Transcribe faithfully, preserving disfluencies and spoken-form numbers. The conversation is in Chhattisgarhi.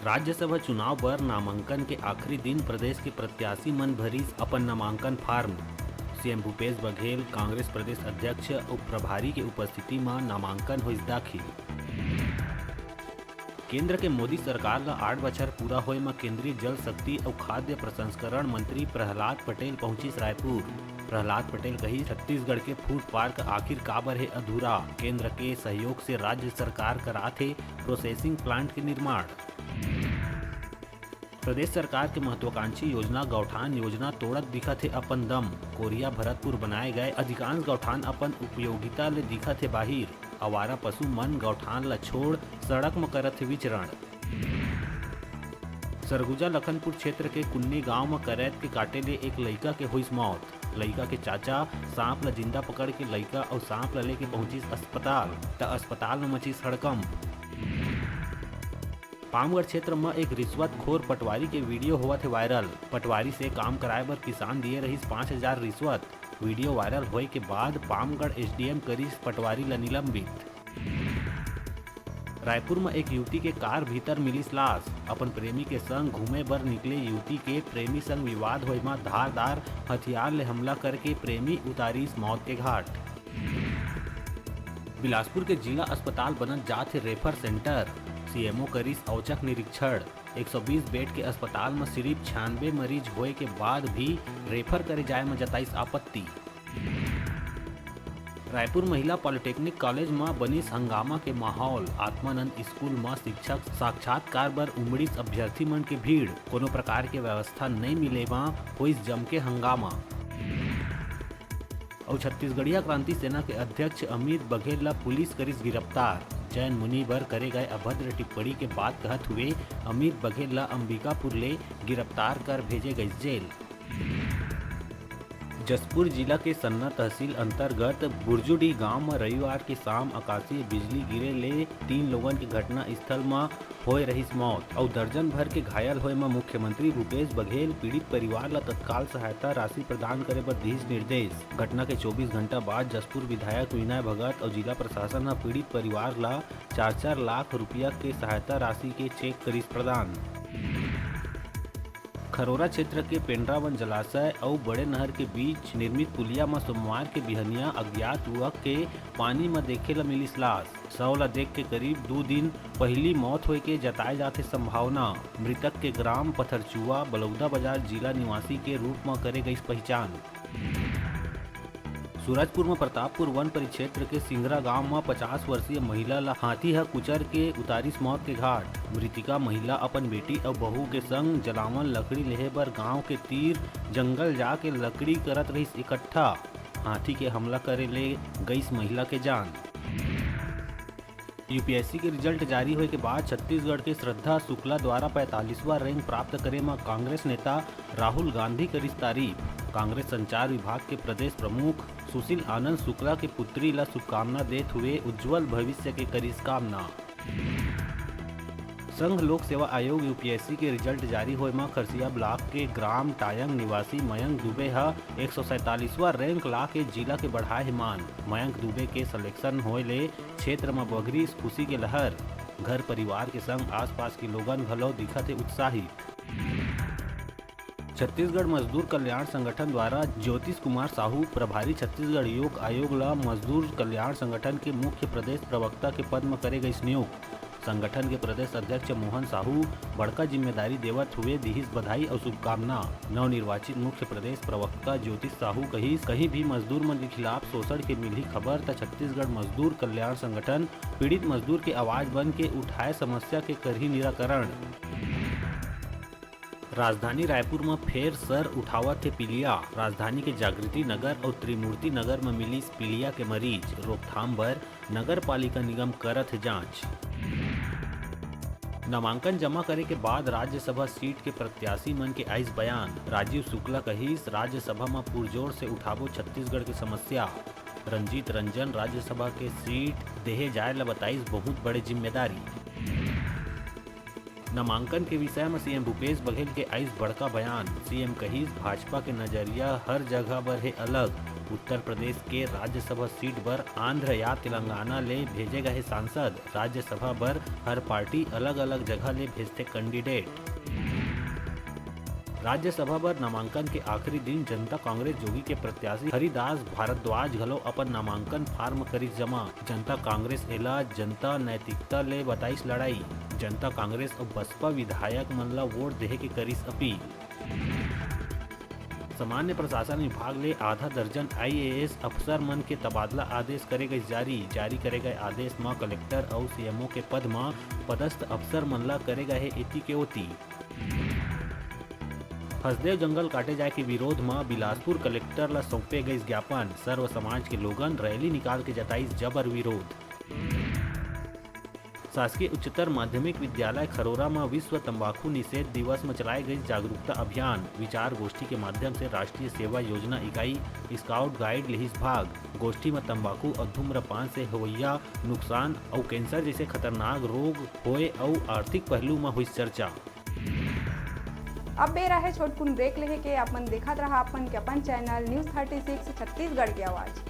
राज्यसभा चुनाव बर नामांकन के आखिरी दिन प्रदेश के प्रत्याशी मन भरिस अपन नामांकन फार्म। सीएम भूपेश बघेल, कांग्रेस प्रदेश अध्यक्ष अउ प्रभारी के उपस्थिति म नामांकन होइस दाखिल। केंद्र के मोदी सरकार ल आठ बछर पूरा होए म केंद्रीय जल शक्ति अउ खाद्य प्रसंस्करण मंत्री प्रहलाद पटेल पहुंचिस रायपुर। प्रहलाद पटेल कहिस, छत्तीसगढ़ के फूड पार्क आखिर काबर हे अधूरा? केंद्र के सहयोग से राज्य सरकार करात हे प्रोसेसिंग प्लांट के निर्माण। प्रदेश सरकार के महत्वाकांक्षी योजना गौठान योजना तोड़त दिखत हे अपन दम। कोरिया भरतपुर बनाए गए अधिकांश गौठान अपन उपयोगिता ले दिखत हे बाहिर। आवारा पशु मन गौठान ल छोड़ सड़क म करत हे विचरण। सरगुजा लखनपुर क्षेत्र के कुन्नी गांव म करैत के काटे ले एक लइका के होइस मौत। लइका के चाचा सांप ल जिंदा पकड़ के लइका अउ सांप ल लेके पहुंचिस अस्पताल, त अस्पताल म मचिस हड़कंप। पामगढ़ क्षेत्र म एक रिश्वतखोर पटवारी के वीडियो होवत हे वायरल। पटवारी से काम कराए बर किसान दिए रहिस पाँच हजार रिश्वत। वीडियो वायरल होए के बाद पामगढ़ एसडीएम करिस पटवारी ल निलंबित। रायपुर म एक युवती के कार भीतर मिलिस लाश। अपन प्रेमी के संग घूमे बर निकले युवती के प्रेमी संग विवाद होए म धारदार हथियार ले हमला करके प्रेमी उतारिस मौत के घाट। बिलासपुर के जिला अस्पताल बनत जात हे रेफर सेंटर। सीएमओ करिस औचक निरीक्षण। एक सौ बीस बेड के अस्पताल म सिरिफ छियानबे मरीज होए के बाद भी रेफर करे जाए म जताइस आपत्ति। रायपुर महिला पॉलिटेक्निक कॉलेज म बनिस हंगामा के माहौल। आत्मानंद स्कूल म शिक्षक साक्षात्कार बर उमड़िस अभ्यर्थी मन के भीड़। कोनो प्रकार के व्यवस्था नइ मिले म होइस जम के हंगामा। अउ छत्तीसगढ़िया क्रांति सेना के अध्यक्ष अमित बघेल ल पुलिस करिस गिरफ्तार। जैन मुनि बर करे गए अभद्र टिप्पणी के बात कहत हुए अमित बघेल ल अंबिकापुर ले गिरफ्तार कर भेजे गइस जेल। जशपुर जिला के सन्ना तहसील अंतर्गत बुरजुडी गांव म रविवार के शाम आकाशीय बिजली गिरे ले तीन लोगन के घटना स्थल म होए रहिस मौत अउ दर्जन भर के घायल होए म मुख्यमंत्री भूपेश बघेल पीड़ित परिवार ल तत्काल सहायता राशि प्रदान करे बर दिहिस निर्देश। घटना के चौबीस घंटा बाद जशपुर विधायक विनय भगत अउ जिला प्रशासन ह पीड़ित परिवार ल चार चार लाख रुपया के सहायता राशि के चेक करिस प्रदान। खरोरा क्षेत्र के पेंड्रावन जलाशय अउ बड़े नहर के बीच निर्मित पुलिया म सोमवार के बिहनिया अज्ञात युवक के पानी म देखे ल मिलिस लाश। शव ल देख के करीब दू दिन पहिली मौत होए के जताए जाथे संभावना। मृतक के ग्राम पथरचुआ, बलौदा बाजार जिला निवासी के रूप म करे गइस पहिचान। सूरजपुर म प्रतापपुर वन परिक्षेत्र के सिंगरा गांव म पचास वर्षीय महिला ल हाथी ह कुचर के उतारिस मौत के घाट। मृतिका महिला अपन बेटी अउ बहू के संग जलावन लकड़ी लेहे बर गांव के तीर जंगल जाके लकड़ी करत रहिस इकट्ठा। हाथी के हमला करे ले गइस महिला के जान। यूपीएससी के रिजल्ट जारी होए के बाद छत्तीसगढ़ के श्रद्धा शुक्ला द्वारा पैंतालीसवाँ रैंक प्राप्त करे म कांग्रेस नेता राहुल गांधी करिस तारीफ। कांग्रेस संचार विभाग के प्रदेश प्रमुख सुशील आनंद शुक्ला के पुत्री ल शुभकामना देत हुए उज्जवल भविष्य के करिस कामना। संघ लोक सेवा आयोग यूपीएससी के रिजल्ट जारी होए म खरसिया ब्लॉक के ग्राम टायंग निवासी मयंक दुबे ह एक सौ सैंतालीसवाँ रैंक ला के जिला के बढ़ाए हे मान। मयंक दुबे के सिलेक्शन होए ले क्षेत्र म बगरिस खुशी के लहर। घर परिवार के संग आसपास के लोगन घलो दिखत हे उत्साहित। छत्तीसगढ़ मजदूर कल्याण संगठन द्वारा ज्योतिष कुमार साहू, प्रभारी छत्तीसगढ़ योग आयोग, ला मजदूर कल्याण संगठन के मुख्य प्रदेश प्रवक्ता के पद म करे गइस नियुक्त। संगठन के प्रदेश अध्यक्ष मोहन साहू बड़का जिम्मेदारी देवत हुए दिहिस बधाई अउ शुभकामना। नवनिर्वाचित मुख्य प्रदेश प्रवक्ता ज्योतिष साहू कहिस, कहीं भी मजदूर मन के खिलाफ शोषण के मिलही खबर, त छत्तीसगढ़ मजदूर कल्याण संगठन पीड़ित मजदूर के आवाज बन के उठाए समस्या के करही निराकरण। राजधानी रायपुर म फेर सर उठावत हे पीलिया। राजधानी के जागृति नगर अउ त्रिमूर्ति नगर म मिलिस पीलिया के मरीज। रोकथाम बर नगर पालिका निगम करत हे जांच। नामांकन जमा करे के बाद राज्यसभा सीट के प्रत्याशी मन के आइस बयान। राजीव शुक्ला कहिस, राज्यसभा म पुरजोर से उठाबो छत्तीसगढ़ के समस्या। रंजीत रंजन राज्यसभा के सीट देहे जाए ल बताइस बहुत बड़े जिम्मेदारी। नामांकन के विषय म सीएम भूपेश बघेल के आइस बड़का बयान। सीएम कहिस, भाजपा के नजरिया हर जगह बर हे अलग। उत्तर प्रदेश के राज्यसभा सीट बर आंध्र या तेलंगाना ले भेजे गए सांसद। राज्यसभा बर हर पार्टी अलग-अलग जगह ले भेजथे कैंडिडेट। राज्यसभा बर नामांकन के आखिरी दिन जनता कांग्रेस जोगी के प्रत्याशी हरिदास भारद्वाज घलो अपन नामांकन फार्म करिस जमा। जनता कांग्रेस एला जनता नैतिकता ले बताइस लड़ाई। जनता कांग्रेस अउ बसपा विधायक मन ला वोट देहे के करिस अपील। सामान्य प्रशासन विभाग ले आधा दर्जन आईएएस अफसर मन के तबादला आदेश करे गइस जारी। जारी करे गए आदेश म कलेक्टर अउ सीएमओ के पद म पदस्थ अफसर मन ला करे गए हे एती के ओती। हसदेव जंगल काटे जाए के विरोध म बिलासपुर कलेक्टर ला सौंपे गइस ज्ञापन। सर्व समाज के लोगन रैली निकाल के जताइस जबर विरोध। शासकीय उच्चतर माध्यमिक विद्यालय खरोरा म विश्व तंबाकू निषेध दिवस म चलाए गइस जागरूकता अभियान। विचार गोष्ठी के माध्यम से राष्ट्रीय सेवा योजना इकाई स्काउट गाइड लिहिस भाग। गोष्ठी म तंबाकू अउ धूम्रपान से होवइया नुकसान अउ कैंसर जैसे खतरनाक रोग होए अउ आर्थिक पहलू म होइस चर्चा। अब बेरा हे छोटकुन ब्रेक लेहे के। आप मन देखत रहा अपन के अपन channel news thirty six Chhattisgarh के आवाज़।